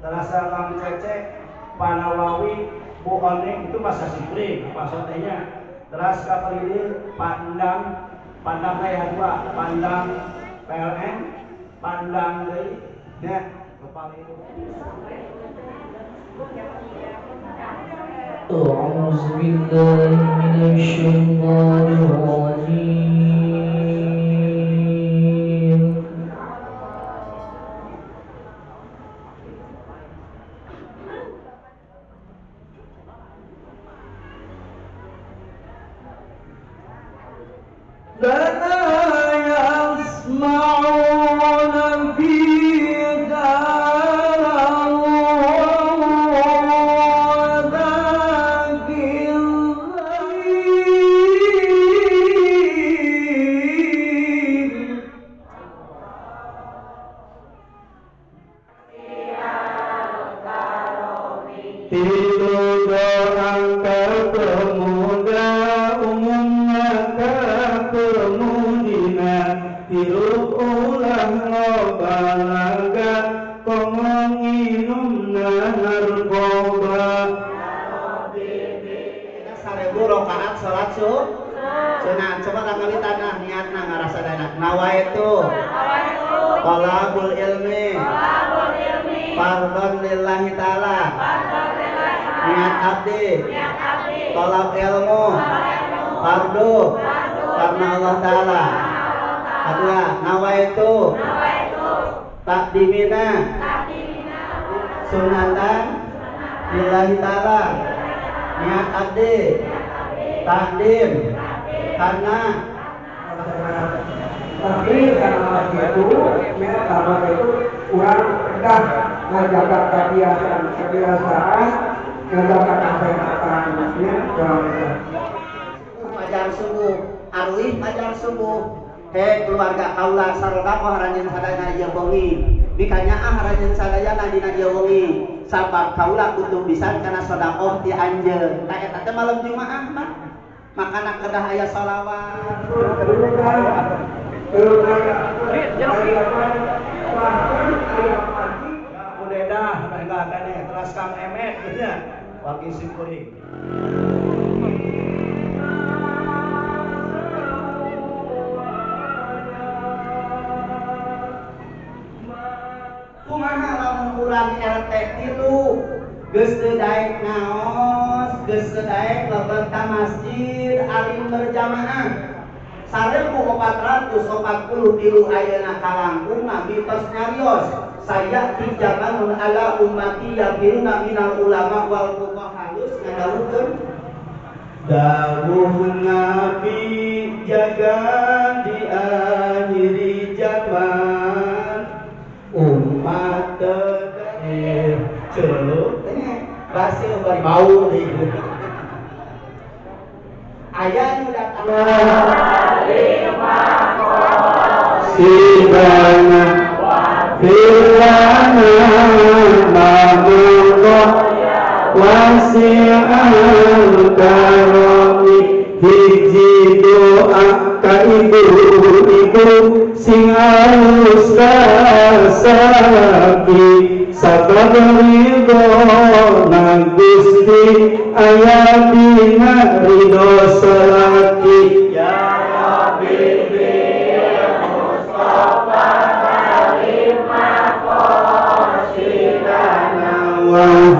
Terasa Kang Cece, Pak Nawawi, Bu Oning itu masa sikling, Pak Sotenya. Terus kapal ini Pandang, Pandang kayak dua, Pandang PLN, Pandang deui, ya, kepala itu. أعوذ بالله من الشيطان الرجيم. لا يسمعون فيها Tolabul ilmi, fardhon lillahi ta'ala, niat abdi, tolab ilmu, fardu karena Allah ta'ala. Kedua, nawaitu takdimina sunatan lillahi ta'ala, niat abdi, takdim karena. Tapi karena itu, karena itu kurang dah menjaga kebiasaan, menjaga kesehatan, ya. Fajar subuh, arwih fajar subuh. Hei keluarga kaula sarodakoh ranjeun sadayana ieu wengi. Bikanyaah ranjeun sadayana dina ieu wengi. Sabab kaula butuh pisan kana sedekah ti anjeun. Tah eta teh malam Jumaah mah. Makana kedah aya sholawat. Udah dah enggak teras Kang Emet nya wargi simkuring. Kumaha lamun urang RT 3 geus teu daek naos, geus teu daek lebet ka masjid alim berjamaah. 1443 ayeuna kalangkung Nabi tos nyarios saya di zamanun ala ummati yafiruna minal ulama wal fuqaha halus ngadawuhkeun dawuh Nabi jaga di akhir zaman umat celup baseuh bari bau deui aya nu datang sidana filana mamullah wasi'al karami hiji doa ka ibu-ibu sing alus kasapi sabab ridho na Gusti aya dina ridho salaki ya Rabbi bil Mustafa lima qasidana wa